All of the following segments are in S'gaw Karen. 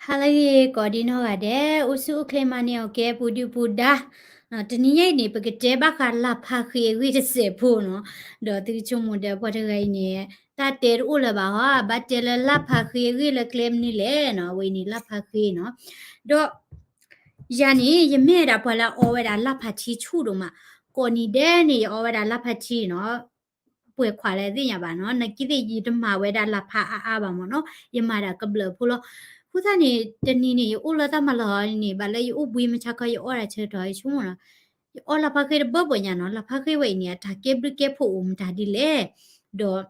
ဟါလၢအဂ့ၤ ကိးဒံနီၢ်ဂၤဒဲး, အိၣ်ဆူၣ်အိၣ်ချ့မၤန့ၢ်အီၤကဲ ပူၤဒုၣ်ပူၤဒါ. တနံၤညါအံၤန့ၣ် ပကတဲဘၣ်ဃးလၢ်ဖါဃ့အဂ့ၢ်တစဲးဖိနီၤ. ဒီးသုဆိကမိၣ်ဒီးပှၤတဂၤအံၤန့ၣ် တၢ်တဲတအိၣ်လၢၤဘၣ်ဟီ, ဘၣ်တဲလၢလၢ်ဖါဃ့အဂ့ၢ်လၢကျဲမနုၤလဲၣ်နီၤ, အဝဲန့ၣ်လၢ်ဖါဃ့နီၤ. ဒီး ယၤန့ၣ် ယမ့ၢ်ဝဲဒၣ်ပှၤလၢအအီဝဲဒၣ်လၢ်ဖါထံဆူၣ်ဒိၣ်မး, ကိးနံၤဒဲးန့ၣ် ယအီဝဲဒၣ်လၢ်ဖါထံနီၤ. ပှဲၤခွးလၢသ့ၣ်ညါဘၣ်နီၤ, နာ်က့သ့ၣ်ယတမၤဝဲဒၣ်လၢ်ဖါအါအါဘၣ်မ့ၢ်နီၤ, ယမၤဒၣ်ကဘျၢၣ်ဖိလီၤ. အဃိသတးန့ၣ် တနံၤန့ၣ် ယအိၣ်လၢတၢ်မၤလီၤန့ၣ် ဘၣ်လၢယအိၣ်ဘှံးမုၢ်ဆါခီ ယအီဒၣ်ဆၢကတီၢ် ယဆိကမိၣ်နီၤ, ယအီလၢ်ဖါဃ့တဘၢဘၢညါနီၤ, လၢ်ဖါဃ့ဝဲအံၤန့ၣ် အတၢ်ကဲဘျုးကဲဖှိၣ်အိၣ်မတၤဒ်လဲၣ်. ဒီး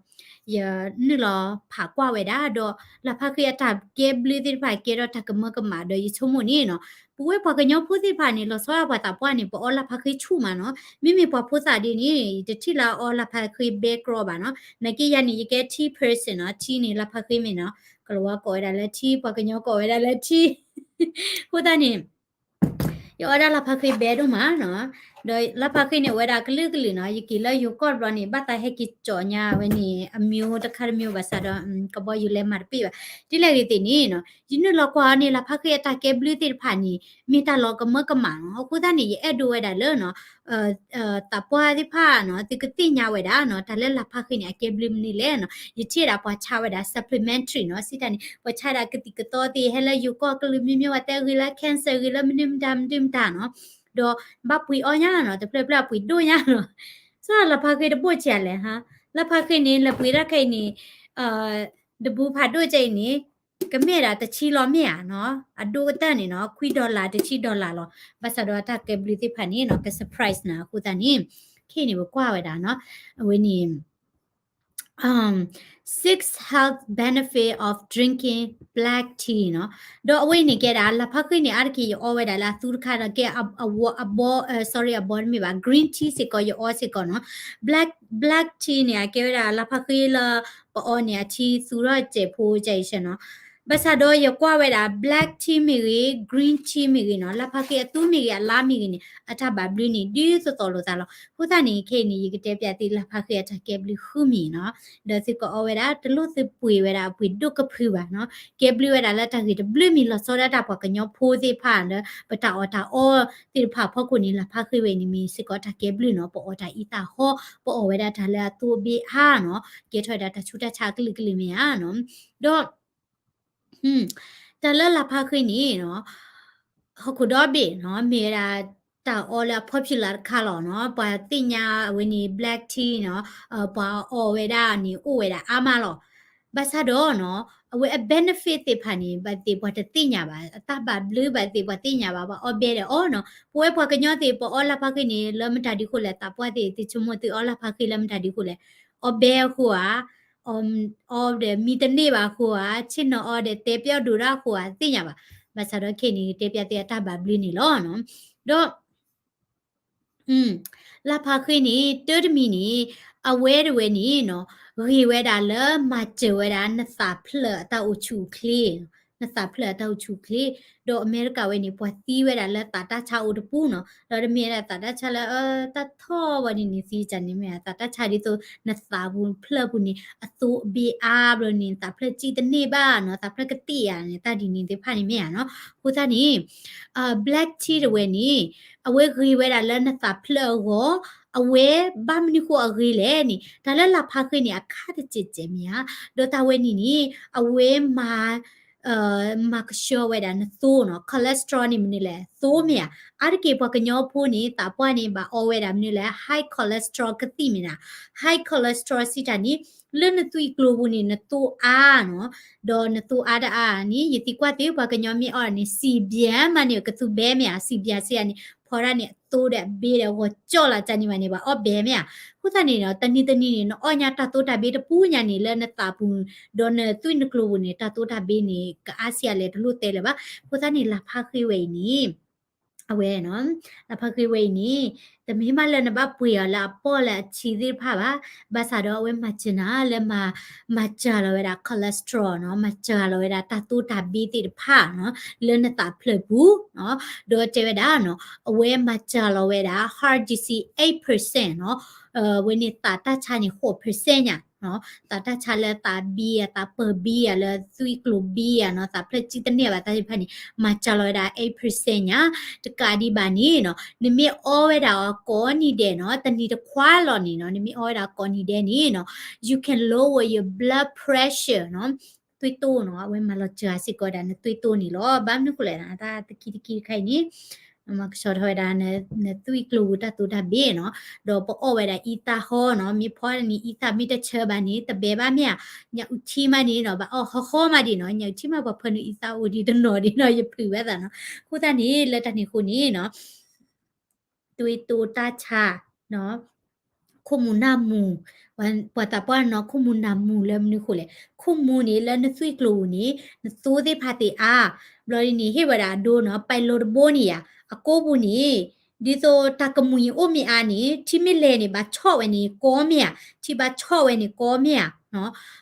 ယနုာ်လီၤဖးကွၢ်ဝဲဒၣ်, ဒီးလၢ်ဖါဃ့အတၢ်ကဲဘျုးသ့ၣ်တဖၣ် ကဲထီၣ်တၢ်ကမၢကမၣ်ဒီး ယဆိကမိၣ်န့ၣ်နီၤ, ပဝဲပှၤကညီဖိသ့ၣ်တဖၣ်န့ၣ် လီၤဆီဒၣ်ပှၤသးပှၢ်န့ၣ် ပအီလၢ်ဖါဃ့ဆူၣ်မးနီၤ. မ့မ့ၢ်ပှၤဖိသၣ်ဒ်န့ၣ် ယတထံၣ်လၢအအီလၢ်ဖါဃ့ဘဲကြီဘၣ်နီၤ. နာ်က့ယၤန့ၣ် ယကဲ tea person နီၤ, tea န့ၣ်လၢ်ဖါဃ့မ့ၢ်နီၤ, ကလၤဝါကိးဝဲဒၣ်လၢ tea, ပှၤကညီကိးဝဲဒၣ်လၢ tea. အဃိသတးန့ၣ် ယအီဒၣ်လၢ်ဖါဃ့ဘဲဒိၣ်မးနီၤ. ဒီးလၢ်ဖါဃ့န့ၣ် အိၣ်ဝဲဒၣ်ကလုာ်ကလုာ်နီၤ, ယက့ၤလၢယိၤကီၢ်တဘျီန့ၣ် ဘၣ်သးဟဲက့ၤကၠီၣ်ညါဝဲန့ၣ် အမျိုးတခါတမျိုးဘၣ်ဆၣ်ဒီး ကဘီယူၤလဲၤမၤတပ့ၢ်ဘၣ်. ဒ်လဲၣ်ဂ့ၤသ့ၣ်န့ၣ်နီၤ, ယနုာ်လီၤကွၢ်အီၤန့ၣ် လၢ်ဖါဃ့အတၢ်ကဲဘျုးသ့ၣ်တဖၣ်န့ၣ် မ့ၢ်တၢ်လီၤကမၢကမၣ်နီၤ. အဃိသတးန့ၣ် ယအဲၣ်ဒိးဝဲဒၣ်လၢနီၤ သးပှၢ်သ့ၣ်တဖၣ်နီၤ သုကသ့ၣ်ညါဝဲဒၣ်နီၤ, တၢ်လၢလၢ်ဖါဃ့န့ၣ် အကဲဘျုးမနုၤလဲၣ်နီၤ. ယထံၣ်ဝဲဒၣ်ပှၤဆါဝဲဒၣ် supplementary နီၤ, စံးတၢ်န့ၣ် ပှၤဆါဒၣ်ကသံၣ်ကသီသ့ၣ် ဟဲလၢယိၤကီၢ်ကလုာ် မ့မ့ၢ်ဝဲတဲဂ့ၤလၢ cancer ဂ့ၤလၢမနုၤမတၤမနုၤမတၤနီၤ, ဒီးဘၣ်ပှ့ၤအီၣ်ညါနီၤ, တဖျၢၣ်ဖျၢၣ်အပှ့ၤဒိၣ်ညါနီၤ. စ့ၢ်လၢ်ဖါဃ့တဘိၣ်ဆံးလဲၣ်ဟါ, လၢ်ဖါဃ့န့ၣ် လၢပှ့ၤတၢ်ခဲအံၤန့ၣ် တဘူးဖးဒိၣ်ကဲအံၤန့ၣ် ကမ့ၢ်ဒၣ်တဆံလီၤမ့ၢ်ဧါနီၤ, အဒိၣ်ကတၢၢ်န့ၣ်နီၤ ခွံ dollar တဆံ dollar လီၤ. ဘၣ်ဆၣ်ဒီးတၢ်ကဲဘျုးသ့ၣ်တဖၣ်န့ၣ်နီၤ က surprise နၤအဃိသတးန့ၣ် ခဲအံၤန့ၣ် ပကွၢ်ဝဲဒၣ်နီၤ အဝဲန့ၣ် six health benefit of drinking black tea နီၤ. ဒီးအဝဲအံၤန့ၣ်ကဲဒၣ် လၢ်ဖါဃ့န့ၣ် အါတက့ၢ်ယအီဝဲဒၣ်လၢအသူတခါဒီး ကဲအဘီ အဘီ sorry အဘီတမ့ၢ်ဘၣ် green tea စ့ၢ်ကီး ယအီစ့ၢ်ကီးနီၤ. black black tea န့ၣ် အကဲဝဲဒၣ်လၢ်ဖါဃ့လၢ ပအီန့ၣ် အထံသူထီၣ်စဲးဖိကဲအံၤနီၤ. ဘၣ်ဆၣ်ဒီးယကွၢ်ဝဲဒၣ် black tea မ့ၢ်ဂ့ၤ green tea မ့ၢ်ဂ့ၤနီၤ, လၢ်ဖါဃ့အသူမ့ၢ်ဂ့ၤ အလါမ့ၢ်ဂ့ၤန့ၣ် အတၢ်ဘၣ်ဘျုးန့ၣ် ဒ်သိးသိးလိာ်သးလီၤ. အဃိသတးန့ၣ် ခဲအံၤန့ၣ် ယကတဲပျးသုလၢ်ဖါဃ့အတၢ်ကဲဘျုးဃုမံၤနီၤ. ဒီးသုကအီဝဲဒၣ် တလိၣ်သုပှ့ၤဝဲဒၣ်အပှ့ၤဒိၣ်ကဖုဘၣ်နီၤ. ကဲဘျုးဝဲဒၣ်လၢတၢ်ဂ့ၤတဘျုးမံၤ လီၤဆီဒၣ်တၢ်ပှၤကညီဖိသ့ၣ်တဖၣ်ဒီး ပတၢ်အီၣ်တၢ်အီသ့ၣ်တဖၣ်အဖီခိၣ်န့ၣ် လၢ်ဖါဃ့ဝဲအံၤန့ၣ် မ့ၢ်စ့ၢ်ကီးတၢ်ကဲဘျုးနီၤ. ပအီၣ်တၢ်အံသၣ်ဟီ ပအီၣ်ဝဲဒၣ်တၢ်လၢအသိအဘ့ၣ်အါနီၤ. ကဲထီၣ်ဝဲဒၣ်တၢ်ဆူးတၢ်ဆါအကလုာ်ကလုာ်မ့ၢ်ဧါနီၤ. ဒီး တၢ်လၢလၢ်ဖါဃ့န့ၣ်နီၤ ဟီၣ်ခိၣ်ဒီဘ့ၣ်နီၤ မ့ၢ်ဝဲဒၣ်တၢ်အီလၢအ popular တခါလီၤနီၤ. ပှၤသ့ၣ်ညါအဝဲန့ၣ် black tea နီၤ ပှၤအီဝဲဒၣ်န့ၣ် အိၣ်ဝဲဒၣ်အါမးလီၤ. ဘၣ်ဆၣ်ဒီးနီၤ အဝဲအ benefit သ့ၣ်တဖၣ်န့ၣ် ဘၣ်သ့ၣ်ပှၤတသ့ၣ်ညါဘၣ်, အတၢ်ဘၣ်ဘျုးဘၣ်သ့ၣ်ပှၤသ့ၣ်ညါဘၣ်, ပှၤအီဘဲဒီးအီနီၤ. ပဝဲပှၤကညီသ့ၣ် ပအီလၢ်ဖါဃ့န့ၣ် လၢမတၤဒ်ဃိလဲၣ်, သးပှၢ်သ့ၣ် သုဆိကမိၣ်သုအီလၢ်ဖါဃ့လၢမတၤဒ်ဃိလဲၣ်, အီဘဲအဃိဧါ အီဒီးမံတန့ၢ်ဘၣ်အဃိဧါ, ဆ့ၣ်နီၤအီဒီးတဲပျီဒိးတၢ်အဃိဧါ တသ့ၣ်ညါဘၣ်. ဘၣ်ဆၣ်ဒီးခဲအံၤန့ၣ် တဲပျးသုအတၢ်ဘၣ်ဘျုးန့ၣ်လီၤနီၤ. ဒီး လၢ်ဖါဃ့န့ၣ် တၢ်တမံၤန့ၣ် အဝဲတဝဲန့ၣ်နီၤ ဂ့ၤဝဲဒၣ်လၢမၤစၢၤဝဲဒၣ် နသးဖျၢၣ်အတၢ်အိၣ်ဆူၣ်အိၣ်ချ့, နသးဖျၢၣ်အတၢ်အိၣ်ဆူၣ်အိၣ်ချ့. ဒီးအမဲရကၤဝဲန့ၣ် ပှၤသံဝဲဒၣ်လၢသးတၢ်ဆါအိၣ်တပူၤနီၤ. ဒီးတမ့ၢ်ဒၣ်သးတၢ်ဆါလၢ တၢ်ထီၣ်ဝဲန့ၣ်န့ၣ် သံတၢ်န့ၣ်မ့ၢ် သးတၢ်ဆါဒ်သိး နသးပူၤဖျၢၣ်ပူၤန့ၣ် အသိအဘ့ၣ်အါဘျီန့ၣ် သးဖျၢၣ်စံၣ်တန့ၢ်ဘၣ်နီၤ, သးဖျၢၣ်ကသံၣ်ဧါန့ၣ် တၢ်ဒ်န့ၣ်သ့ၣ်တဖၣ်န့ၣ်မ့ၢ်ဧါနီၤ. အဃိသတးန့ၣ် black tea တဝဲန့ၣ် အဝဲဂ့ၤဝဲဒၣ်လၢနသးဖျၢၣ်အဂီၢ်, အဝဲဘၣ်မနုၤဃိအဂ့ၤလဲၣ်န့ၣ် တၢ်လၢလၢ်ဖါဃ့န့ၣ် အခါတစဲးစဲးမ့ၢ်ဧါ, ဒီးတၢ်ဝဲန့ၣ်န့ၣ် အဝဲမၤ မၤကဆှီဝဲဒၣ်နသိနီၤ, cholesterol န့ၣ်မနုၤလဲၣ်, သိမ့ၢ်ဧါ. အါတက့ၢ်ပှၤကညီဖိန့ၣ် သးပှၢ်န့ၣ် ဘၣ်အီဝဲဒၣ်မနုၤလဲၣ်, high cholesterol ကသံၣ်မ့ၢ်ဧါ. high cholesterol စံးတၢ်န့ၣ် လၢနသွံၣ်ကျိၤပူၤန့ၣ် နသိအါနီၤ, ဒီးနသိအါတအါန့ၣ် ယသံကွၢ်သုပှၤကညီမ့ၢ်အီန့ၣ် စံးဘျၢမးန့ၣ် ကသူဘဲမ့ၢ်ဧါ, စံးဘျၢစံးတၢ်န့ၣ် ဖီတၢ်န့ၣ် အသိဒီးအဘ့ၣ်ဒီးဂီၤကၠီၣ်လၢကန့ၣ်ဘၣ်န့ၣ် ဘၣ်အီဘဲမ့ၢ်ဧါ. အဃိသတးန့ၣ် တနံၤတနံၤန့ၣ် နအီၣ်ညါတၢ်သိတၢ်ဘ့ၣ်တပူၤညါန့ၣ် လၢနသးပူၤ ဒီးနသွံၣ်နကျိၤပူၤန့ၣ် တၢ်သိတၢ်ဘ့ၣ်န့ၣ် ကအါဆံးအါလဲၣ်တလိၣ်တဲလၢၤဘၣ်. အဃိသတးန့ၣ် လၢ်ဖါဃ့ဝဲအံၤန့ၣ် အဝဲ လၢ်ဖါဃ့ဝဲအံၤန့ၣ် တမ့ၢ်ဘၣ်လၢနဘၣ်ပှ့ၤအီၤလၢအပီၢ်လၢအထံသ့ၣ်တဖၣ်ဘၣ်. ဘၣ်ဆၣ်ဒီးအဝဲမၤစၢၤနၤလၢမၤ, မၤစၢၤလီၤဝဲဒၣ် cholesterol နီၤ, မၤစၢၤလီၤဝဲဒၣ်တၢ်သိတၢ်ဘ့သ့ၣ်တဖၣ်နီၤ လၢနသးဖျၢၣ်ပူၤနီၤ. ဒီးတဲဝဲဒၣ်နီၤ, အဝဲမၤစၢၤလီၤဝဲဒၣ် heart disease eight percent နီၤ, အဝဲန့ၣ်သးတၢ်ဆါန့ၣ် ဃိး percent ညါ သးတၢ်ဆါလၢသးဘံဧါ, သးပၢၤဘံဧါ, လၢသွံၣ်ကျိၤဘံဧါနီၤ, သးဖျၢၣ်စံၣ်တန့ၢ်ဘၣ်တၢ်သ့ၣ်တဖၣ်န့ၣ် မၤစၢၤလီၤဝဲဒၣ် eight percent ညါ. တကးဒံးဘၣ်န့ၣ်နီၤ, နမ့ၢ်အီဝဲဒၣ်အီၤကိးနံၤဒဲးနီၤ, တနံၤတခွါလီၤန့ၣ်နီၤ, နမ့ၢ်အီဝဲဒၣ်ကိးနံၤဒဲးန့ၣ်နီၤ, you can lower your blood pressure နီၤ, သွေးတိုးနီၤ, အဝဲမၤလီၤစၢၤစ့ၢ်ကီးဒၣ် နသွေးတိုးန့ၣ်လီၤ. ဘၣ်မနုၤဃိလဲၣ်, တၢ်တခံတခံတခါအံၤန့ၣ် မၤကဆှီထီၣ်ဝဲဒၣ် နသွံၣ်ကျိၤပူၤတၢ်သိတၢ်ဘ့နီၤ, ဒီးပအီၣ်ဝဲဒၣ်အံသၣ်ဟီနီၤ, မ့ၢ်ဖီန့ၣ် အံသၣ်မ့ၢ်တဆၢဘၣ်န့ၣ် တဘဲဘၣ်မ့ၢ်ဧါ, ညၣ်အုၣ်ထံမးန့ၣ်နီၤ, ဘၣ်အီၣ်ဟီဟီမးဒံးနီၤ, ညၣ်အုၣ်ထံမး ပှၤဖၢနုာ်အံသၣ်အိၣ်ဒံးတနီၤဒံးနီၤ, ယဖုးဝဲသးနီၤ. အဃိသတးန့ၣ် လၢတၢ်န့ၣ်အဃိန့ၣ်နီၤ သွေးတိုးတၢ်ဆါနီၤ, ခိၣ်မူၤနၢ်မူၤ, ပှၤသးပှၢ်နီၤ ခိၣ်မူၤနၢ်မူၤလၢမနုၤဃိလဲၣ်, ခိၣ်မူၤန့ၣ် လၢနသွံၣ်ကျိၤပူၤန့ၣ် နသိသ့ၣ်တဖၣ်သ့ၣ်အါ, ဘျီဒ်န့ၣ် ဟ့ၣ်ဝဲဒၣ်အဒိနီၤ, ပာ်လိၤတဘိန့ၣ်ယါ, အကိပူၤန့ၣ် ဒ်သိးတၢ်ကမူၤအံၤအိၣ်မ့ၢ်အါန့ၣ် ထံမ့ၢ်လဲၤန့ၣ် ဘၣ်ဆီၣ်ဝဲန့ၣ်ကီမ့ၢ်ဧါ, ထံဘၣ်ဆီၣ်ဝဲန့ၣ်ကီမ့ၢ်ဧါနီၤ.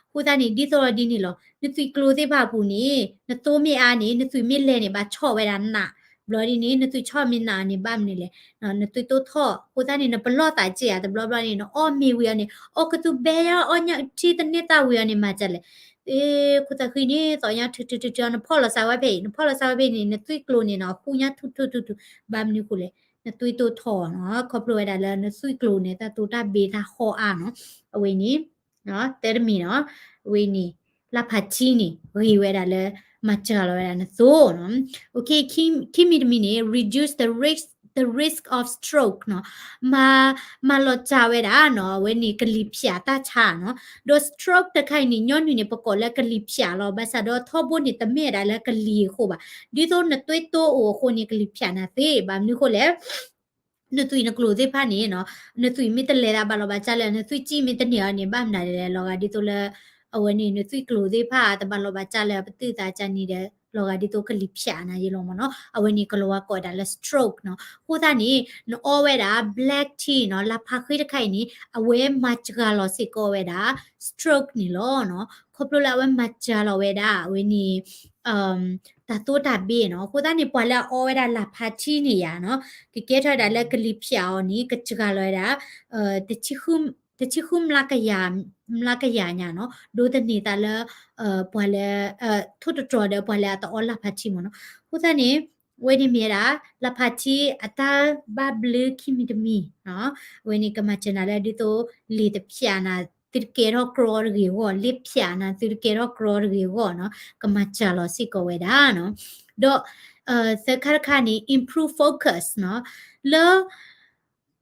အဃိသတးန့ၣ် ဒ်သိးဒ်န့ၣ်လီၤ, နသွံၣ်ကျိၤသ့ၣ်တဖၣ်အပူၤန့ၣ် နသိမ့ၢ်အါန့ၣ် နသွံၣ်မ့ၢ်လဲၤန့ၣ် ဘၣ်ဆီၣ်ဝဲဒၣ်နး, ဘျီဒ်န့ၣ် နသွံၣ်ဆီၣ်မ့ၢ်နးန့ၣ် ဘၣ်မနုၤလဲၣ်, နသွံၣ်တိုးထီၣ်, အဃိသတးန့ၣ် နပလီၢ်သးစ့ၢ်ဧါ, တဘျီဘျီန့ၣ် နအီၣ်မ့ၤဝံၤအီၤန့ၣ် အီၣ်ကသူဘဲယါ အီၣ်ညၣ်အုၣ်ထံတန့ၢ်သၣ်ဝံၤအီၤန့ၣ် မၤစၢၤလဲၣ် အ့ ခိၣ်သးဃံန့ၣ် သီညါထုထုထုထု နဖီၣ်လီၤစၢၤဝဲဖဲအံၤ, နဖီၣ်လီၤစၢၤဝဲဖဲအံၤန့ၣ် နသွံၣ်ကျိၤန့ၣ်နီၤ ဃူညါထုထုထုထု, ဘၣ်မနုၤဃိလဲၣ်, နသွံၣ်တိုးထီၣ်နီၤ, ခီဖျိဝဲဒၣ်လၢနသွံၣ်ကျိၤန့ၣ် တၢ်သိတၢ်ဘ့တၢ်ဟီအါနီၤ, အဝဲန့ၣ် တၢ်တမံၤနီၤ, အဝဲန့ၣ် လၢ်ဖးထံန့ၣ် ဂ့ၤဝဲဒၣ်လၢ မၤစၢၤလီၤဝဲဒၣ်နသိနီၤ, ခံမံၤတမံၤန့ၣ် reduce the risk, the risk of stroke နီၤ, မၤလီၤစၢၤဝဲဒၣ်နီၤ အဝဲန့ၣ်ကလံၤဖၠးတၢ်ဆါနီၤ, ဒီး stroke တခါအံၤန့ၣ် ညီနုၢ်န့ၣ် ပကိးလၢကလံၤဖၠးလီၤ, ဘၣ်ဆၣ်ဒီးထီဘိန့ၣ် တမ့ၢ်ဝဲဒၣ်လၢကလံၤအဃိဘၣ်, ဒ်သိးနသွေးတိုးအိၣ်အဃိန့ၣ် ကလံၤဖၠးနၤသ့, ဘၣ်မနုၤဃိလဲၣ် နသွံၣ်နကျိၤသ့ၣ်တဖၣ်န့ၣ်နီၤ, နသွံၣ်မ့ၢ်တလဲၤသးဘၣ်လီၤဘၣ်စးလၢ နသွံၣ်စံၣ်မ့ၢ်တန့ၢ်အီၤန့ၣ် ဘၣ်မနုၤလဲၣ် လီၤဂာ်ဒ်သိးလၢ အဝဲန့ၣ် နသွံၣ်ကျိၤသ့ၣ်တဖၣ် တဘၣ်လီၤဘၣ်စးလၢပသူၣ်သးကါန့ၣ်ဒီး လီၤဂာ်ဒ်သိးကလံၤဖၠးနၤယဲလီၤမ့ၢ်နီၤ, အဝဲန့ၣ်ကလီၤဝါကိးဒၣ်လၢ stroke နီၤ, အဃိသတးန့ၣ် နအီဝဲဒၣ် black tea နီၤ, လၢ်ဖးဃ့တခါအံၤန့ၣ် အဝဲမၤစှၤလီၤစ့ၢ်ကီးဝဲဒၣ် stroke န့ၣ်လီၤနီၤ, ခီဖျိလၢအဝဲမၤစှၤလီၤဝဲဒၣ် အဝဲန့ၣ် တၢ်သိတၢ်ဘ့နီၤ, အဃိသတးန့ၣ် ပှၤလၢအအီဝဲဒၣ်လၢ်ဖးထံန့ၣ်ယါနီၤ, ကကဲထီၣ်ဝဲဒၣ်လၢကလံၤဖၠးအီၤန့ၣ် ကစှၤလီၤဝဲဒၣ် တဆံဃု မလးကယၤညါနီၤ, ဒိးသန့ၤသးလၢ ပှၤလၢ ထိၣ်တတြီၤဒီးပှၤလၢအတအီလၢ်ဖးထံမ့ၢ်နီၤ, အဃိသတးန့ၣ် ဝဲန့ၣ်မ့ၢ်ဝဲဒၣ် လၢ်ဖးထံအတၢ်ဘၣ်ဘျုးခံမံၤတမံၤနီၤ, ဝဲန့ၣ်ကမၤစၢၤနၤလၢဒ်သိး လံာ်တဖၠးနၤ သုတကဲထီၣ်ကြီတဂ့ၤအဂီၢ်, လံာ်ဖၠးနၤ သုတကဲထီၣ်ကြီတဂ့ၤအဂီၢ်နီၤ, ကမၤစှၤလီၤစ့ၢ်ကီးဝဲဒၣ်နီၤ, ဒီး သၢခါတခါန့ၣ် improve focus နီၤ, လၢ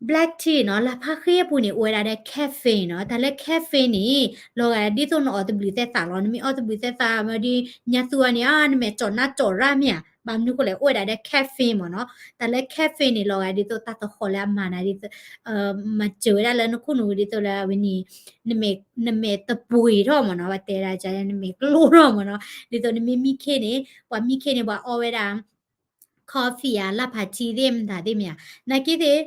black tea နီၤ, လၢ်ဖးဃ့အပူၤန့ၣ် အိၣ်ဝဲဒၣ်ဒီး caffeine နီၤ, တၢ်လၢ caffeine န့ၣ် လီၤဂာ်ဒ်သိးနအီၣ်သဘျုးသဲသးလီၤ, နမ့ၢ်အီၣ်သဘျုးသဲသးမ့ၢ်ဒီး ညါသူအီၤန့ၣ် နမဲာ်ကၠီၣ်နါကၠီၣ်ရၣ်မ့ၢ်ဧါ, ဘၣ်မနုၤဃိလဲၣ် အိၣ်ဝဲဒၣ်ဒီး caffeine မ့ၢ်နီၤ, တၢ်လၢ caffeine န့ၣ် လီၤဂာ်ဒ်သိးတၢ်သဟီၣ်လၢအမၤနၤဒ်သိး မၤစၢၤဝဲဒၣ်လၢနခိၣ်နူာ်ဒ်သိးလၢအဝဲန့ၣ် နမဲာ်တပှ့ၤထီၣ်မ့ၢ်နီၤ, ပတဲဒၣ်ကနမဲာ်ကျိထီၣ်မ့ၢ်နီၤ, ဒ်သိးနမ့ၢ်မံခ့န့ၣ် ပှၤမံခ့န့ၣ် ပှၤအီဝဲဒၣ် coffee ဧါ လၢ်ဖးထံသ့ၣ်မတၤသ့ၣ်မ့ၢ်ဧါ, နာ်က့သ့ၣ်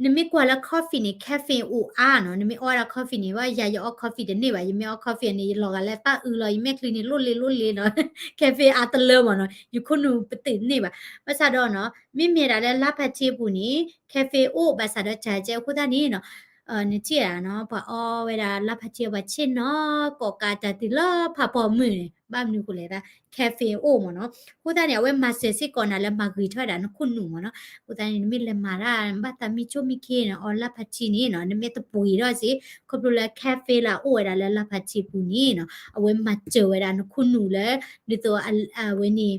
နမ့ၢ်ကွၢ်လၢ coffee န့ၣ် caffeine အိၣ်အါနီၤ, နမ့ၢ်အီဝဲဒၣ် coffee န့ၣ် ဘၣ်ယၤယအီ coffee တန့ၢ်ဘၣ်, ယမ့ၢ်အီ coffee န့ၣ် ယလီၤဂာ်လၢတၢ်အုးလီၤ, ယမဲာ်ချံန့ၣ် လိၣ်လ့လိၣ်လ့နီၤ, caffeine အါတလၢမ့ၢ်နီၤ, ယခိၣ်နူာ်ပတုာ်န့ၢ်ဘၣ်, ဘၣ်ဆၣ်ဒီးနီၤ မ့မ့ၢ်ဒၣ်လၢလၢ်ဖးထံအပူၤန့ၣ် caffeine အိၣ် ဘၣ်ဆၣ်ဒီး ကကဲအဃိသတးန့ၣ်နီၤ နထံၣ်ဧါနီၤ, ပှၤအီဝဲဒၣ်လၢ်ဖးထံ ပှၤဆ့ၣ်နီၤ ကိးကးတၢ်တုၤလၢဖးဖီမုၢ်န့ၣ် ဘၣ်မနုၤဃိလဲၣ် caffeine အိၣ်မ့ၢ်နီၤ, အဃိသတးန့ၣ် အဝဲမၤစၢၤစ့ၢ်ကီးနၤလၢမၤဂ့ၤထီၣ်ဝဲဒၣ်နခိၣ်နူာ်မ့ၢ်နီၤ, အဃိသတးန့ၣ် နမ့ၢ်လဲၤမၤတၢ် နဘၣ်သးမံဆိၣ်မံခ့နီၤ အီလၢ်ဖးထံန့ၣ်နီၤ နမ့ၢ်တပှ့ၤထီၣ်စ့ၢ် ခီဖျိလၢ caffeine လၢအအိၣ်ဝဲဒၣ်လၢလၢ်ဖးထံအပူၤန့ၣ်နီၤ အဝဲမၤစၢၤဝဲဒၣ်နခိၣ်နူာ်လၢ ဒ်သိး အဝဲန့ၣ်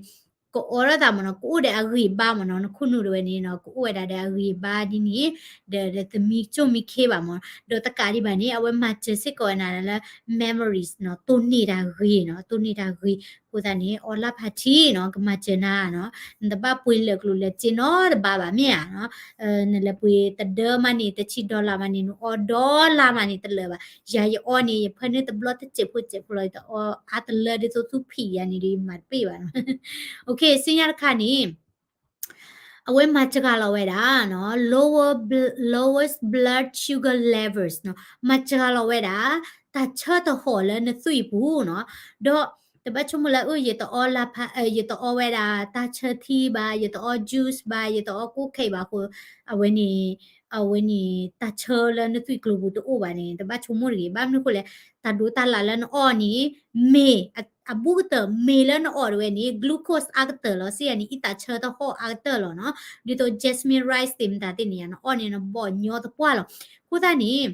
ကအိးထီၣ်သးမ့ၢ်နီၤ, ကအိၣ်ဒီးအဂံၢ်အဘါမ့ၢ်နီၤ, နခိၣ်နူာ်ဒၣ်ဝဲန့ၣ်နီၤ ကအိၣ်ဝဲဒၣ်ဒီးအဂံၢ်အဘါဒ်န့ၣ်, ဒီး ဒီးတမံဆိၣ်မံခ့ဘၣ်မ့ၢ်, ဒီးတကးဒံးဘၣ်န့ၣ် အဝဲမၤစၢၤစ့ၢ်ကီးဝဲနၤလၢ memories နီၤ, တိၢ်နီၣ်တၢ်ဂ့ၤနီၤ, တိၢ်နီၣ်တၢ်ဂ့ၤ, အဃိသတးန့ၣ် အီလၢ်ဖးထံနီၤ ကမၤစၢၤနၤနီၤ, နတဘၣ်ပှ့ၤလၢာ်ကျိၤလၢာ်စ့နီတဘ့ၣ်ဘၣ်မ့ၢ်ဧါနီၤ, နလဲၤပှ့ၤတဒၢမးန့ၣ် တဆံ dollar မးန့ၣ် နအီ dollar မးန့ၣ်တလၢာ်ဘၣ်, ယၤယအီန့ၣ် ယဖၢနုာ်တဘျီတစဲးဖိစဲးဖိလီၤ, ယတအီအါတလၢဒ်သိးသူဖံးယၤန့ၣ်ဒီး ယမၤတပ့ၢ်ဘၣ်နီၤ, စံၣ်ညီၣ်တခါန့ၣ် အဝဲမၤစှၤလီၤဝဲဒၣ်နီၤ lower bl- lowest blood sugar levels နီၤ မၤစှၤလီၤဝဲဒၣ် တၢ်ဆၢတဟီၣ်လၢနသွံၣ်ပူၤနီၤ ဒီးတဘၣ်ဆိကမိၣ်လၢ အၢ ယတအီလၢဖး ယတအီဝဲဒၣ်တၢ်ဆၢထံဘၣ် ယတအီ juice ဘၣ် ယတအီကိၣ်ခဲဘၣ်အဃိ အဝဲန့ၣ် အဝဲန့ၣ် တၢ်ဆၢလၢနသွံၣ်ကျိၤပူၤတအိၣ်ဘၣ်န့ၣ် တဘၣ်ဆိကမိၣ်တဂ့ၤ ဘၣ်မနုၤအဃိလဲၣ် တၢ်ဒိးတၢ်လၢ်လၢနအီၣ်န့ၣ် မ့ၢ် အဘူးကတၢၢ်မ့ၢ်လၢနအီၣ်တဝဲန့ၣ် glucose အါကတၢၢ်လီၤ စံးယၤန့ၣ် အံသးဆၢတဟီၣ်အါကတၢၢ်လီၤနီၤ ဒ်သိး jasmine rice သ့ၣ်မတၤသ့ၣ်န့ၣ် နအီၣ်န့ၣ်နဘီၣ်ညီသပှၢ်လီၤ အဃိသတးန့ၣ်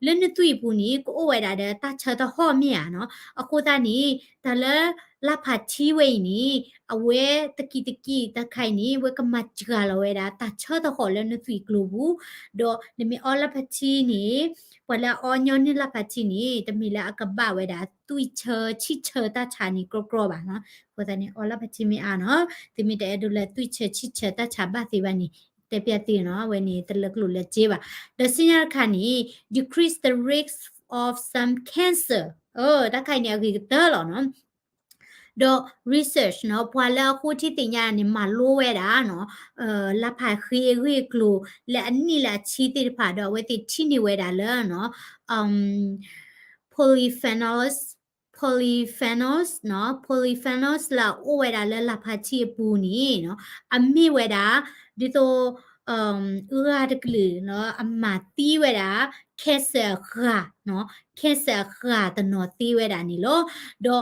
လၢနသွံၣ်အပူၤန့ၣ် ကအိၣ်ဝဲဒၣ်ဒီးတၢ်ဆၢတဟီၣ်မ့ၢ်ဧါနီၤ အဃိသတးန့ၣ် တၢ်လၢလၢ်ဖးထံဝဲအံၤန့ၣ် အဝဲတကံးတကံးတၢ်ခါအံၤန့ၣ် အဝဲကမၤစှၤလီၤဝဲဒၣ် တၢ်ဆၢတဟီၣ်လၢနသွံၣ်ကျိၤပူၤ ဒီးနမ့ၢ်အီလၢ်ဖးထံန့ၣ် ပှၤလၢအအီညီနုၢ်လၢ်ဖးထံန့ၣ် တမ့ၢ်လၢအကဘၣ်ဝဲဒၣ် သွံၣ်ဆၢဆံၣ်ဆၢတၢ်ဆါန့ၣ် ကြီကြီဘၣ်နီၤ အဃိသတးန့ၣ် အီလၢ်ဖးထံမ့ၢ်အါနီၤ သုမ့ၢ်တအဲၣ်ဒိးလၢသွံၣ်ဆၢဆံၣ်ဆၢတၢ်ဆါဘၣ်သ့ဘၣ်န့ၣ် တဲပျးသုနီၤ အဝဲန့ၣ် တလၢကျိၣ်လၢစ့ဘၣ် ဒီးဆူညါတခါန့ၣ် decrease the risk of some cancer တၢ်ခါအံၤန့ၣ် အဂ့ၤကတၢၢ်လီၤနီၤ ဒီး research နီၤ ပှၤလၢအဃိထံသ့ၣ်ညါန့ၣ် မၤလိဝဲဒၣ်နီၤ လၢ်ဖးဃ့အဂ့ၢ်အကျိၤ လၢအနံၣ်လၢအဆံသ့ၣ်တဖၣ်ဒီး အဝဲသ့ၣ်ထံၣ်န့ၢ်ဝဲဒၣ်လၢနီၤ polyphenols polyphenols နီၤ polyphenols လၢအအိၣ်ဝဲဒၣ်လၢလၢ်ဖးထံအပူၤန့ၣ်နီၤ အမ့ၢ်ဝဲဒၣ် ဒ်သိး အဂၤတကလုာ်နီၤ အမၤသံဝဲဒၣ် cancer အဃၢ်နီၤ cancer အဃၢ်တနီၤသ့ဝဲဒၣ်န့ၣ်လီၤ. ဒီး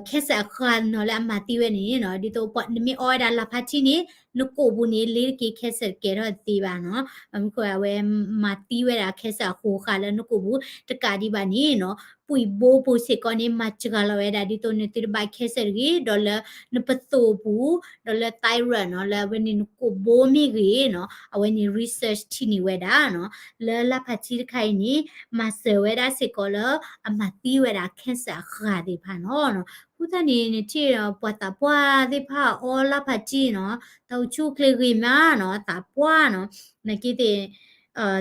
cancer အဃၢ်တနီၤလၢအမၤသံဝဲန့ၣ်နီၤ ဒ်သိးနမ့ၢ်အီဝဲဒၣ်လၢ်ဖးထံန့ၣ် နကိာ်ပူၤန့ၣ် လ့ၤတက့ၤ cancer တကဲထီၣ်သ့ဘၣ်နီၤ. မ့ၢ်ခီအဝဲမၤသံဝဲဒၣ် cancer အဃိဃၢ်လၢနကိာ်ပူၤ တကးဒံးဘၣ်န့ၣ်နီၤ ပှံၢ်ဘိပူၤစ့ၢ်ကီးန့ၣ် မၤစှၤလီၤဝဲဒၣ် ဒ်သိးနသုတဘၣ် cancer တဂ့ၤ ဒီးလၢနပသိၣ်ပူၤ ဒီးလၢ thyroid နီၤ လၢအဝဲန့ၣ်နကိာ်ဘိမ့ၢ်ဂ့ၤနီၤ အဝဲန့ၣ် research ထံၣ်န့ၢ်ဝဲဒၣ်နီၤ လၢလၢ်ဖးထံတခါအံၤန့ၣ် မၤစၢၤဝဲဒၣ်စ့ၢ်ကီးလၢ အမၤသံဝဲဒၣ် cancer အဃၢ်သ့ၣ်တဖၣ်နီၤ. အဃိသတးန့ၣ် နထံၣ်ပှၤသးပှၢ်သ့ၣ်တဖၣ်အီလၢ်ဖးထံနီၤ တၢ်အိၣ်ဆူၣ်အိၣ်ချ့ဂ့ၤမးနီၤ သးပှၢ်နီၤ နာ်က့သ့ၣ်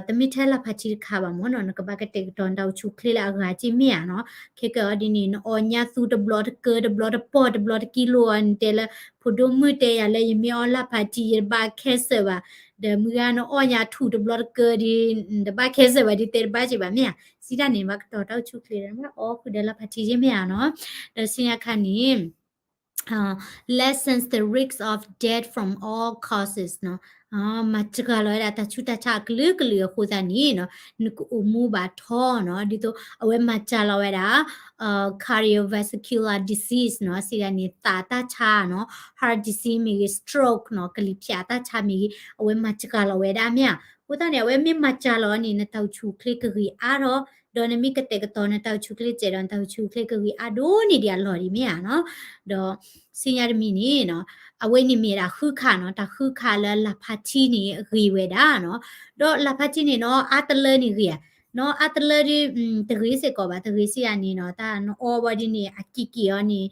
တမ့ၢ်ထဲလၢ်ဖးထံတခါဘၣ်မ့ၢ်နီၤ နကဘၣ်ကတဲာ်ကတီၤနတၢ်အိၣ်ဆူၣ်အိၣ်ချ့လၢအဂၤက့မ့ၢ်ဧါနီၤ. ခဲကၢ်အီၤဒ်န့ၣ် နအီညါသူတဘျီတကၢ တဘျီတပီၢ် တဘျီတကံလိၤအီၤ နတဲလၢ ဖိဒိၣ်မုၣ်တဲယၤလၢ ယမ့ၢ်အီလၢ်ဖးထံ ယတဘၣ် cancer ဘၣ်, ဒီးမုၢ်ဂၤနအီညါထူၣ်တဘျီတကၢဒီး နတဘၣ် cancer ဘၣ် ဒ်တဲတဘၣ်က့ဘၣ်မ့ၢ်ဧါ. စံးတၢ်န့ၣ် ဘၣ်ကတီၤတၢ်အိၣ်ဆူၣ်အိၣ်ချ့ ဘၣ်အီဃုာ်ဒီးလၢ်ဖးထံက့မ့ၢ်ဧါနီၤ. ဒီးဆူညါခါန့ၣ် lessens the risk of death from all causes နီၤ. မၤစှၤလီၤဝဲဒၣ်တၢ်ဆူးတၢ်ဆါအကလုာ်ကလုာ်အဃိသတးန့ၣ်နီၤ နကအိၣ်မူဘၣ်ထီနီၤ ဒ်သိးအဝဲမၤစှၤလီၤဝဲဒၣ် cardiovascular disease နီၤ စံးဒၣ်န့ၣ် သးတၢ်ဆါနီၤ heart disease မ့ၢ်ဂ့ၤ stroke နီၤ ကလံၤဖၠးတၢ်ဆါမ့ၢ်ဂ့ၤ အဝဲမၤစှၤလီၤဝဲဒၣ်မ့ၢ်ဧါ. အဃိသတးန့ၣ် အဝဲမ့ၢ်မၤစှၤလီၤန့ၣ် နတၢ်အိၣ်ဆူၣ်အိၣ်ချ့ကဂ့ၤအါထီၣ် ဒီးနမ့ၢ်ကတဲာ်ကတီၤနတၢ်အိၣ်ဆူၣ်အိၣ်ချ့စဲးဒီး နတၢ်အိၣ်ဆူၣ်အိၣ်ချ့ကဂ့ၤအါဒိၣ်န့ၢ်ဒံးအလီၢ်ဒံးမ့ၢ်ဧါနီၤ. ဒီးဆူညါတမံၤန့ၣ်နီၤ အဝဲန့ၣ်မ့ၢ်ဒၣ်ဃုခးနီၤ တၢ်ဃုခးလၢလၢ်ဖးထံန့ၣ်ဂ့ၤဝဲဒၣ်နီၤ. ဒီးလၢ်ဖးထံန့ၣ်နီၤ အါတလၢန့ၣ်ဂ့ၤဧါ နီၤ အါတလၢဒ် တဂ့ၤစ့ၢ်ကီးဘၣ် တဂ့ၤစံးယၤန့ၣ်နီၤ တၢ်နအီဘၣ်ဒ်န့ၣ် အကံၢ်ကံၢ်အီၤန့ၣ်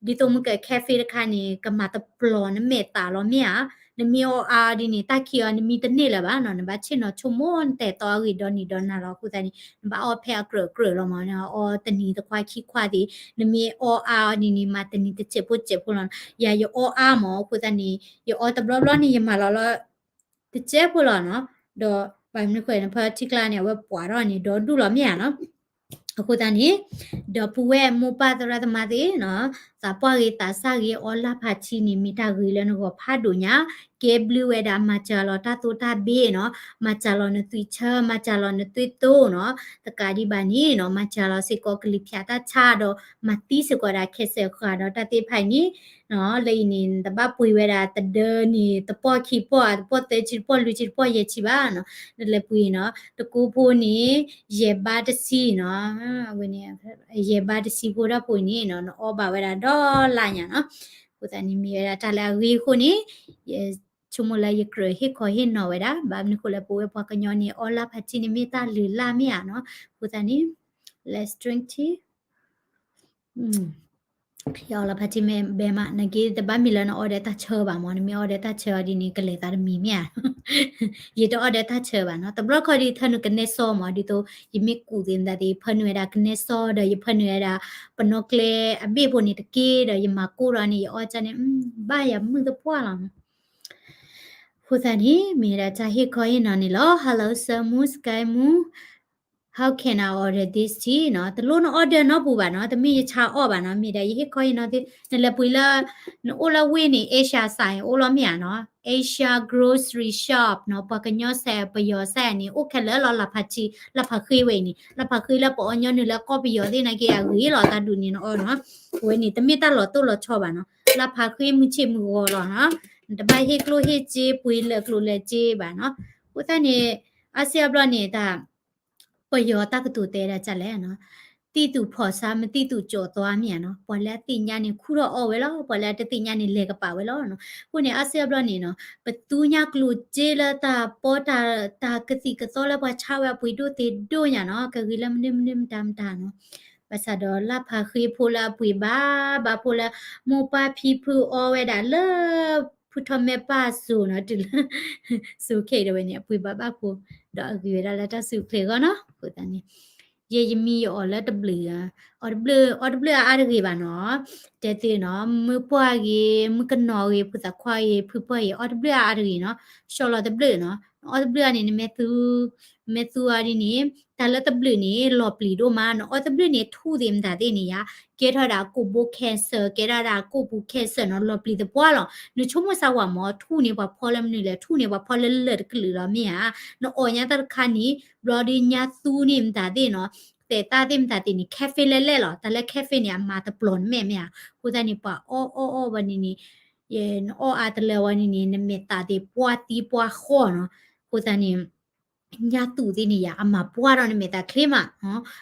ဒ်သိးမုၢ်က cafe တခါန့ၣ် ကမၤတပျီၤနမဲာ်သးလီၤမ့ၢ်ဧါ. နမ့ၢ်အီအါဒ်န့ၣ် တၢ်ခံးအီၤနမံတန့ၢ်လၢၤဘၣ်နီၤ နဘၣ်ဆ့ၣ်နီၤဆိကမိၣ်နတဲာ်တီအဂ့ၢ်ဒီနံၤဒီနၤလီၤ. အဃိသတးန့ၣ် နဘၣ်အီဖဲအကြၢးကြၢးလီၤမ့ၢ် နအီတနံၤတခွါခံခွါသ့ၣ် နမ့ၢ်အီအါအီဒ်န့ၣ် မၤတနံၤတစဲးဖိစဲးဖိလီၤ. ယၤယအီအါမ့ၢ် အဃိသတးန့ၣ် ယအီတဘျီဘျီန့ၣ် ယမၤလီၤလီၤ တစဲးဖိလီၤနီၤ. ဒီးဘၣ်မနုၤဃိ နဖၢထံကျါန့ၣ် အဝဲပှၤထီၣ်န့ၣ် ဒီဒူၣ်လီၤမ့ၢ်ဧါနီၤ. အဃိသတးန့ၣ် ဒီပုၢ်ဝဲၢ်မိၢ်ပၢ်သရၣ်သမါသ့ၣ်နီၤ သးပှၢ်ဂ့ၤသးစၢ်ဂ့ၤ အီလၢ်ဖးထံန့ၣ် မ့ၢ်တၢ်ဂ့ၤလၢနဂီၢ်ဖးဒိၣ်ညါ ကဲဘျုးဝဲဒၣ် မၤစှၤလီၤတၢ်သိၣ်တၢ်ဘ့ၣ်နီၤ မၤစှၤလီၤနသွံၣ်ဆၢ မၤစှၤလီၤနသွံၣ်သိနီၤ တကးဒံးဘၣ်န့ၣ်နီၤ မၤစှၤလီၤစ့ၢ်ကီးကလံၤဖၠးတၢ်ဆါဒီး မၤသံစ့ၢ်ကီးဒၣ် cancer ဃာ်ဒီးတၢ်သ့ၣ်တဖၣ်အံၤန့ၣ် လၢအံၤန့ၣ် တဘၣ်ပှ့ၤဝဲဒၣ်တဒၢန့ၣ် တပီၢ်ခံပီၢ် တပီၢ်သၢဆံ တပီၢ်လွံၢ်ဆံ တပီၢ်ယဲၢ်ဆံဘၣ်နီၤ နလဲၤပှ့ၤနီၤ တကိးဖိန့ၣ် ယဲၢ်ဘးတဆံနီၤ အဝဲန့ၣ် ယဲၢ်ဘးတဆံဖိတၢ်ဖိအံၤန့ၣ်နီၤ နအီဘၣ်ဝဲဒၣ်ဒီလါညါနီၤ အဃိသတးန့ၣ်မ့ၢ်ဝဲဒၣ်တၢ်လၢအဂ့ၤအဃိန့ၣ် ယဆိကမိၣ်လၢယကြၢးဟ့ၣ်ခီဟ့ၣ်နီၤဝဲဒၣ် ဘၣ်မနုၤဃိလၢပဝဲပှၤကညီန့ၣ် အီလၢ်ဖးထံန့ၣ်မ့ၢ်တၢ်လုၢ်လၢ်မ့ၢ်ဧါနီၤ အဃိသတးန့ၣ် let's drink tea ယအီလၢ်ဖးထံမ့ၢ်ဘဲမး နက့တဘၣ်မ့ၢ်လၢနအီဒီးတၢ်ဆၢဘၣ်မ့ၢ် နမ့ၢ်အီဒီးတၢ်ဆၢအီၤဒ်န့ၣ် ကလဲၤသးတမံၤမ့ၢ်ဧါ ယတအီဒီးတၢ်ဆၢဘၣ်နီၤ တဘျီခီဒ်ထၢနုာ်ကနဲစီမ့ၢ် ဒ်သိး ယမ့ၢ်ကူၣ်သ့ၣ်မတၤသ့ၣ် ဖၢနုာ်ဝဲဒၣ်ကနဲစီဒီး ယဖၢနုာ်ဝဲဒၣ် ပနီၣ်ကျဲအဘ့ၣ်ဖိန့ၣ်တက့ၢ်ဒီး ယမၤကိၢ်ဒီးန့ၣ် ယအီၣ်ကၢ်န့ၣ် ဘၣ်ယၤမုာ်သပှၢ်လီၤနီၤ အဃိသတးန့ၣ် မ့ၢ်ဒၣ်တၢ်ဟ့ၣ်ခီဟ့ၣ်နီၤန့ၣ်လီၤ. Hello, Sir Moon, Sky Moon, how can I order this tea နီၤ. တလိၣ်န order နီတပူၤဘၣ်နီၤ, တမ့ၢ်ယဆါအီၣ်ဘၣ်နီၤ, မ့ၢ်ဒၣ်ယဟ့ၣ်ခီဟ့ၣ်နီၤသ့, နလဲၤပှ့ၤလၢ နအိၣ်လၢဝ့ၢ်န့ၣ် Asia စဲး အိၣ်လီၤမ့ၢ်ဧါနီၤ, Asia Grocery Shop နီၤ, ပှၤကညီစဲး ပယီၤစဲးန့ၣ် အိၣ်ခဲလၢာ်လီၤ လၢ်ဖးထံ လၢ်ဖးဃ့ဝဲအံၤန့ၣ်, လၢ်ဖးဃ့လၢပအီညီနုၢ်လၢကီၢ်ပယီၤသ့ၣ်နာ်က့ အဂ့ၤလီၤ တၢ်ဒုးန့ၣ်နအီၣ်နီၤ. အဝဲန့ၣ် တမ့ၢ်တၢ်လီၤတိၢ်လီၤဆီဘၣ်နီၤ, လၢ်ဖးဃ့မုၢ်ဆ့ၣ်မုၢ်ဂီၤလီၤနီၤ. နတဘၣ်ဟ့ၣ်ကျိၣ်ဟ့ၣ်စ့ပှ့ၤလၢာ်ကျိၤလၢာ်စ့ဘၣ်နီၤ. အဃိသတးန့ၣ် အါစုအါဘျီန့ၣ် တၢ် ပယီၤတၢ်ကတိၤတဲဒၣ်ဒ်လဲၣ်နီၤ, သိသူၣ်ဖီၣ်ဆါ မသိသူၣ်ကၠီၣ်သွါ မ့ၢ်ဧါနီၤ, ပှၤလၢအသ့ၣ်ညါန့ၣ် ခူၣ်ထီၣ်အီၣ်ဝဲလီၤ, ပှၤလၢအတသ့ၣ်ညါန့ၣ် လဲၤကပာ်ဝဲလီၤနီၤ. အဃိန့ၣ် အါစုအါဘျီန့ၣ်နီၤ, ပသူညါကျိၤစ့လၢတၢ်ပီတၢ် တၢ်ကသံၣ်ကသီလၢပှၤဆါဝဲအပှ့ၤဒိၣ်သ့ၣ်ဒိၣ်ညါနီၤ, ကဂ့ၤလၢမနုၤမနုၤမတၤမတၤနီၤ. ဘၣ်ဆၣ်ဒီးလၢ်ဖးဃ့ဖိလၢအပှ့ၤဘၣ်ဘၣ်ဖိလၢ မိၢ်ပၢ်ဖံဖုအီဝဲဒၣ်လၢ ဖုထီၣ်မဲာ်ပၢ်စိၤနီၤ တုၤလၢ စိၤခဲအံၤဒၣ်ဝဲန့ၣ် အပှ့ၤဘၣ်ဘၣ်ဖိ ဒီးအဂ့ၤဝဲဒၣ်လၢတၢ်စုချ့အဂီၢ်နီၤ. အဃိသတးန့ၣ် ယဲယမံယအီၣ်လၢတဘျုး, အီတဘျုး အီတဘျုးအါအါတဂ့ၤဘၣ်နီၤ. တဲသ့နီၤ မုၢ်ပှၢ်ဂ့ၤ မုၢ်ကနီၤဂ့ၤ ဖိသၣ်ခွါဂ့ၤ ဖုပှၢ်ဂ့ၤ အီတဘျုးအါအါတဂ့ၤနီၤ. ရှီၣ်လီၤတဘျုးနီၤ, အီတဘျုးအါန့ၣ် နမ့ၢ်သူ နမ့ၢ်သူအါဒ်န့ၣ် တၢ်လၢတဘျုးန့ၣ် လီၤပျံၤဒိၣ်မး, နအီတဘျုးန့ၣ် ထူၣ်သ့ၣ်မတၤသ့ၣ်န့ၣ်ယါ ကဲထီၣ်ဒၣ်ကိၣ်ဘိ cancer ကဲထီၣ်ဒၣ်ကိၣ်ပူၤ cancer နီၤ, လီၤပျံၤသပှၢ်လီၤ. နဆိကမိၣ်စၢ်ဝဲမ့ၢ် ထူၣ်န့ၣ် ပှၤဖီလၢမနုၤလဲၣ်, ထူၣ်န့ၣ် ပှၤဖီလၢလၢၢ်တကလုာ်လီၤ မ့ၢ်ဧါ. နအီၣ်ညါတၢ်တခါန့ၣ် ဘျီဒုးညါသူန့ၣ်မတၤသ့ၣ်နီၤ, သဲးသၣ်သ့ၣ်မတၤသ့ၣ်န့ၣ် caffeine လဲၣ်လဲၣ်လီၤ. တၢ်လၢ caffeine န့ၣ် အမၤတပျီၤနမဲာ်မ့ၢ်ဧါ. အဃိသတးန့ၣ် ပှၤအီၣ်အီၣ်အီၣ်ဝဲန့ၣ်န့ၣ် နအီၣ်အါတလၢဝဲန့ၣ်န့ၣ် နမဲာ်သၣ်သ့ၣ်ပှၢ်သံပှၢ်ဃီနီၤ. အဃိသတးန့ၣ် ညါသူသ့ၣ်န့ၣ်ယါ အမၤပှၢ်ထီၣ်နမဲာ်သၣ်ချ့မး,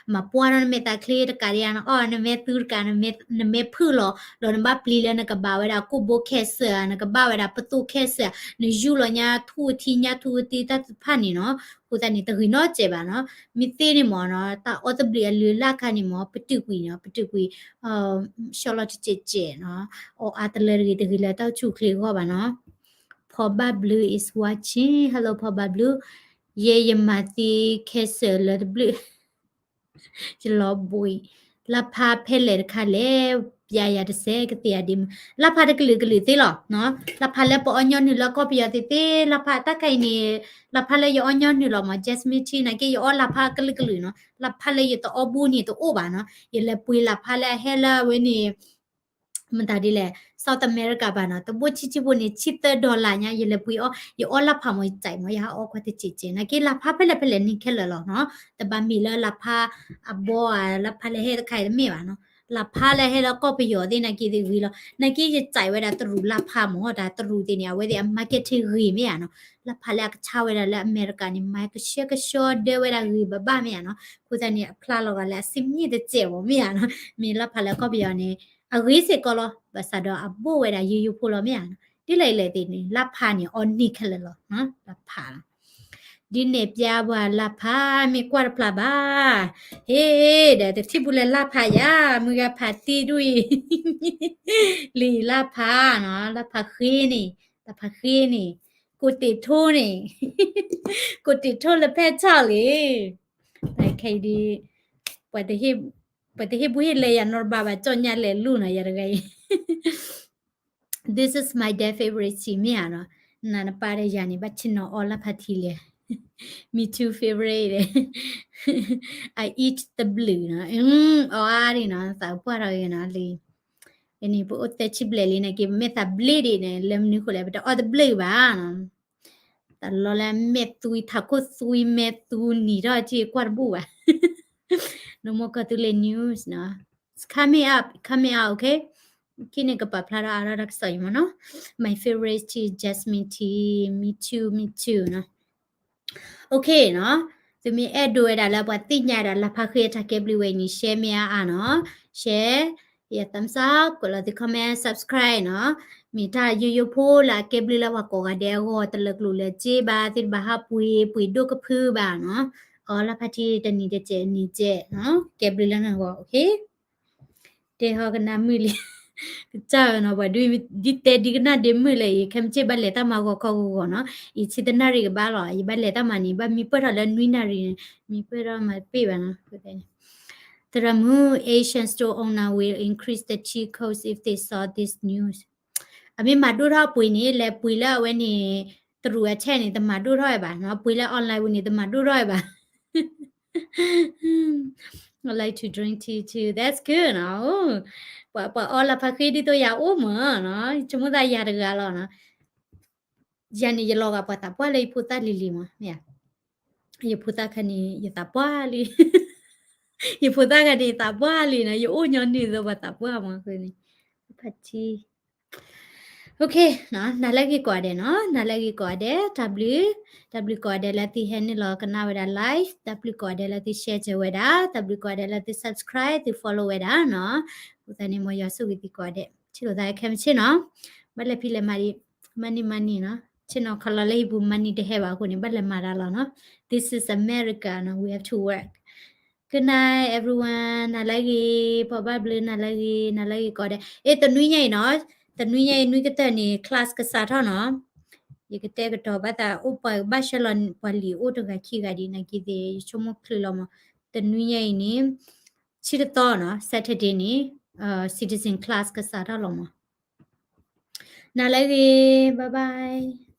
အမၤပှၢ်ထီၣ်နမဲာ်သၣ်ချ့တကးဒံးဧါ, နအီၣ်နမ့ၢ်သူတကး နမ့ၢ်ဖုၣ်လီၤ ဒီးနဘၣ်ပျံၤလၢနကဘၣ်ဝဲဒၣ်ကိၣ်ဘိ cancer ဧါ, နကဘၣ်ဝဲဒၣ်ပသိၣ် cancer ဧါ, နယူၢ်လီၤညါထူၣ်အထံ ညါထူၣ်အထံတၢ်သ့ၣ်တဖၣ်န့ၣ်နီၤ. အဃိသတးန့ၣ် တဂ့ၤနီတစဲးဘၣ်နီၤ. မ့ၢ်သ့န့ၣ်မ့ၢ်နီၤ တၢ်အီၣ်သဘျုးအလုၢ်အလၢ်ခါန့ၣ်မ့ၢ် ပတုာ်ကွံာ်နီၤ, ပတုာ်ကွံာ် ရှီၣ်လီၤတစဲးစဲးနီၤ, အီၣ်အါတလၢတဂ့ၤ တဂ့ၤလၢတၢ်အိၣ်ဆူၣ်အိၣ်ချ့အဂီၢ်ဘၣ်နီၤ. ဖီဘၣ်ဘျုး is watching. Hello ဖီဘၣ်ဘျုး, ယဲယမၤသံ cancer လၢတဘျုး ယလီၤဘှံး, လၢ်ဖးဖဲလဲၣ်တခါလဲၣ်, ပျဲယၤတစဲး ကသ့ၣ်ယၤဒ့မုၣ်, လၢ်ဖးတကလုာ်ကလုာ်သ့လီၤနီၤ. လၢ်ဖးလၢပအီညီနုၢ်လၢကီၢ်ပယီၤသ့ၣ်သ့ၣ်, လၢ်ဖးတၢ်ခါအံၤန့ၣ် လၢ်ဖးလၢယအီညီနုၢ်လီၤမ့ၢ် jasmine tea နာ်က့ ယအီလၢ်ဖးကလုာ်ကလုာ်နီၤ. လၢ်ဖးလၢယတအီဘူန့ၣ်တအိၣ်ဘၣ်နီၤ. ယလဲၤပှ့ၤလၢ်ဖးလၢအဟဲလၢအဝဲန့ၣ် မတၤဒ်လဲၣ် South America ဘၣ်နီၤ, တဘိဆံးဆံးဖိန့ၣ် ဆံသၢ dollar ညါ, ယလဲၤပှ့ၤအီၣ်, ယအီလၢ်ဖးမ့ၢ်ယစဲးမ့ၢ် ယဟးအီၣ်ကွၢ်တစဲးစဲး, နာ်က့လၢ်ဖးဖဲလဲၣ်ဖဲလဲၣ်န့ၣ်ခဲလၢာ်လီၤနီၤ. တဘၣ်မ့ၢ်လၢလၢ်ဖးအဘီဧါ, လၢ်ဖးလၢဟဲတခါအံၤတမ့ၢ်ဘၣ်နီၤ. လၢ်ဖးလၢဟဲလၢကီၢ်ပယီၤသ့ၣ်နာ်က့သ့ၣ်ဂ့ၤလီၤ. နာ်က့ယစဲးဝဲဒၣ်တရူးလၢ်ဖးမ့ၢ် တၢ်တရူးသ့ၣ်န့ၣ် အဝဲသ့ၣ်အ marketing ဂ့ၤမ့ၢ်ဧါနီၤ. လၢ်ဖးလၢအကဆါဝဲဒၣ်လၢအမဲရကၤန့ၣ် မၤကဆှဲကဆှီဒၢဝဲဒၣ်ဂ့ၤဘၣ်ဘၣ်မ့ၢ်ဧါနီၤ. အဃိသတးန့ၣ် အဖျါလီၤဂာ်လၢအစံမ့ၢ်တစဲးမ့ၢ်မ့ၢ်ဧါနီၤ. မ့ၢ်လၢ်ဖးလၢကီၢ်ပယီၤန့ၣ် အဂ့ၤစ့ၢ်ကီးလီၤ. ဘၣ်ဆၣ်ဒီးအဘိၣ်ဝဲဒၣ်ယိယိဖိလီၤမ့ၢ်ဧါနီၤ. ဒ်လဲၣ်ဒ်လဲၣ်သ့ၣ်န့ၣ် လၢ်ဖးန့ၣ် အီၣ်န့ၢ်ခဲလၢာ်လီၤ. လၢ်ဖးလီၤ. ဒ်န့ၣ်ပျဲပှၤလၢ်ဖး မ့ၢ်ကွၢ်တဖျါဘၣ်. ဟ့ၣ် ဒီးတထံၣ်ဘူးလၢလၢ်ဖးယါ, မုၢ်ဂၤဖးသံဒူၣ်အံၤ လံာ်လၢ်ဖးနီၤ, လၢ်ဖးဃ့န့ၣ်, လၢ်ဖးဃ့န့ၣ်, ကိးတ့ၢ်ထိန့ၣ်, ကိးတ့ၢ်ထိလၢဖဲဆီၣ်လံ. တၢ်ခဲအံၤဒ် ပှၤတဟ့ၣ်ဘူးဟ့ၣ်လဲၤယၤနီတဘျီဘၣ် ကၠီၣ်ညါလဲၤလူၤနီၤ ယၤတဂၤအံၤ This is my dad favorite tea မ့ၢ်ဧါနီၤ. နနပၢ်ဒီးယၤန့ၣ် ဘၣ်ဆ့ၣ်နီၤအီလၢ်ဖးထံလဲၣ်. Me too favorite ဒီး I eat တဘျုးနီၤ, အီၣ်အါဒံးနီၤ သးပှၢ်ထီၣ်ဂ့ၤနီၤလံ. အန့ၣ် ပအိၣ်သၢဆံဘျဲၣ်လံနာ်က့ ပမ့ၢ်သးဘျ့ဒံးန့ၣ် လၢမနုၤဃိလဲၣ် ပတအီၣ်တဘျုးဘၣ်နီၤ. တၢ်လီၤလၢမဲာ်သွံ ထးခိၣ်သွံ မဲာ်သူနံၤထီၣ်က့ ကွၢ်တဘူၣ်ဘၣ်. No more ကီၢ်သူလ့ၤ news နီၤ. It's coming up, coming out, okay? ခံန့ၣ်ကပာ်ဖျါထီၣ်အါထီၣ်တၢ်ကစီၣ်အံၤမ့ၢ်နီၤ. My favorite tea is jasmine tea. Me too, me too နီၤ. Okay နီၤ. သုမ့ၢ်အဲၣ်ဒိးဝဲဒၣ်လၢပှၤသ့ၣ်ညါဒၣ်လၢ်ဖးဃ့အတၢ်ကဲဘျုးဝဲအံၤန့ၣ် share မ့ၢ်အါအါနီၤ. Share, ယ thumbs up, ကွဲးလီၤသု comment, subscribe နီၤ. မ့ၢ်တၢ်ယိယိဖိလၢအကဲဘျုးလၢပှၤကိးဂၤဒဲးအဂီၢ် တလၢာ်ကျိၤလၢာ်စ့ဘၣ် သုတဘၣ်ဟးပှ့ၤ ပှ့ၤဒိၣ်ကဖုဘၣ်နီၤ. အီလၢ်ဖးထံတနံၤတစဲးနံၤစဲးနီၤ ကဲဘျုးလၢနဂီၢ် okay. တဲဟီကနၣ်မုာ်လံ ကစၢ်နီၤ ပှၤဒ်တဲဒ်ကနၣ်ဒ်မုာ်လၢအံၤ ခဲမုၢ်ဆ့ၣ်ဘၣ်လဲၤတၢ်မၤဂီၤခီဂီၤဂီၤနီၤ. အံၤဆံတနၣ်ရံၣ်ကဘၣ်လီၤ ယဘၣ်လဲၤတၢ်မၤန့ၣ် ဘၣ်မံပၢၢ်ထီၣ်လၢနွံနၣ်ရံၣ်န့ၣ် မံပၢၢ်ထီၣ်မၤတပ့ၢ်ဘၣ်နီၤ. သရၣ်မုၣ် Asian store owner will increase the tea cost if they saw this news. အမ့ၢ်မၤဒိၣ်ထီၣ်ပှ့ၤန့ၣ် လဲၤပှ့ၤလၢအဝဲန့ၣ် သရူးအထဲန့ၣ် တမၤဒိၣ်ထီၣ်ဝဲဘၣ်နီၤ, ပှ့ၤလၢ online ဝံၤန့ၣ် တမၤဒိၣ်ထီၣ်ဝဲဘၣ်. I like to drink tea too. That's good နီၤ. ပှၤအီလၢဖါဃ့ဒ်သိးယၤအိၣ်မးနီၤ, ဆိကမိၣ်သးယၤတဂၤလီၤနီၤ. ယၤန့ၣ် ယလီၤဂာ်ပှၤသးပှၢ်လၢယဖိသၣ်လံၤလံၤမး, မ့ၢ်ဧါ. ယဖိသၣ်ခါန့ၣ် ယသးပှၢ်လံ. ယဖိသၣ်ခါန့ၣ် ယသးပှၢ်လံနီၤ, ယအိၣ်ညီနုၢ်သိးပှၤသးပှၢ်မးဃိန့ၣ်. ဖါတံၢ် Okay နီၤ, နၤလၢအဂ့ၤကိးဂၤဒဲးနီၤ, နၤလၢအဂ့ၤကိးဂၤဒဲး, တၢ်ဘျုး, တၢ်ဘျုးကိးဂၤဒဲးလၢသုဟဲနုာ်လီၤကနၣ်ဝဲဒၣ် live, တၢ်ဘျုးကိးဂၤဒဲးလၢသု share စၢၤဝဲဒၣ်, တၢ်ဘျုးကိးဂၤဒဲးလၢသု subscribe သု follow ဝဲဒၣ်နီၤ. အဃိသတးန့ၣ် မ်ယွၤဆိၣ်ဂ့ၤသုကိးဂၤဒဲး, ထံၣ်လိာ်သးခဲမုၢ်ဆ့ၣ်နီၤ. ဘၣ်လဲၤဖံးလဲၤမၤဒံး, money money နီၤ, ဆ့ၣ်နီၤခီလီၤလၢဟံၣ်ပူၤ money တဟဲဘၣ်အဃိန့ၣ် ဘၣ်လဲၤမၤတၢ်လီၤနီၤ. This is America နီၤ, we have to work. Good night everyone, နၤလၢအဂ့ၤ, ပှၤဘၣ်ဘျုး နၤလၢအဂ့ၤ, နၤလၢအဂ့ၤကိးဂၤဒဲး. အ့ တနွံညါအံၤနီၤ, တနွံညါအံၤ နွံကတၢၢ်န့ၣ် class ကစးထီၣ်နီၤ. ယကတဲကတီၤဘၣ်သး အိၣ်ပှၤဘၣ်ရှဲလီၤ ပှၤလံၤအိၣ်တဂၤခံဂၤဒံး နာ်က့သ့ၣ် ယဆိကမိၣ်ချုးလီၤမး. တနွံညါအံၤန့ၣ် ဆံတသီနီၤ, Saturday န့ၣ် citizen class ကစးထီၣ်လီၤမး. နၤလၢအဂ့ၤ, bye bye.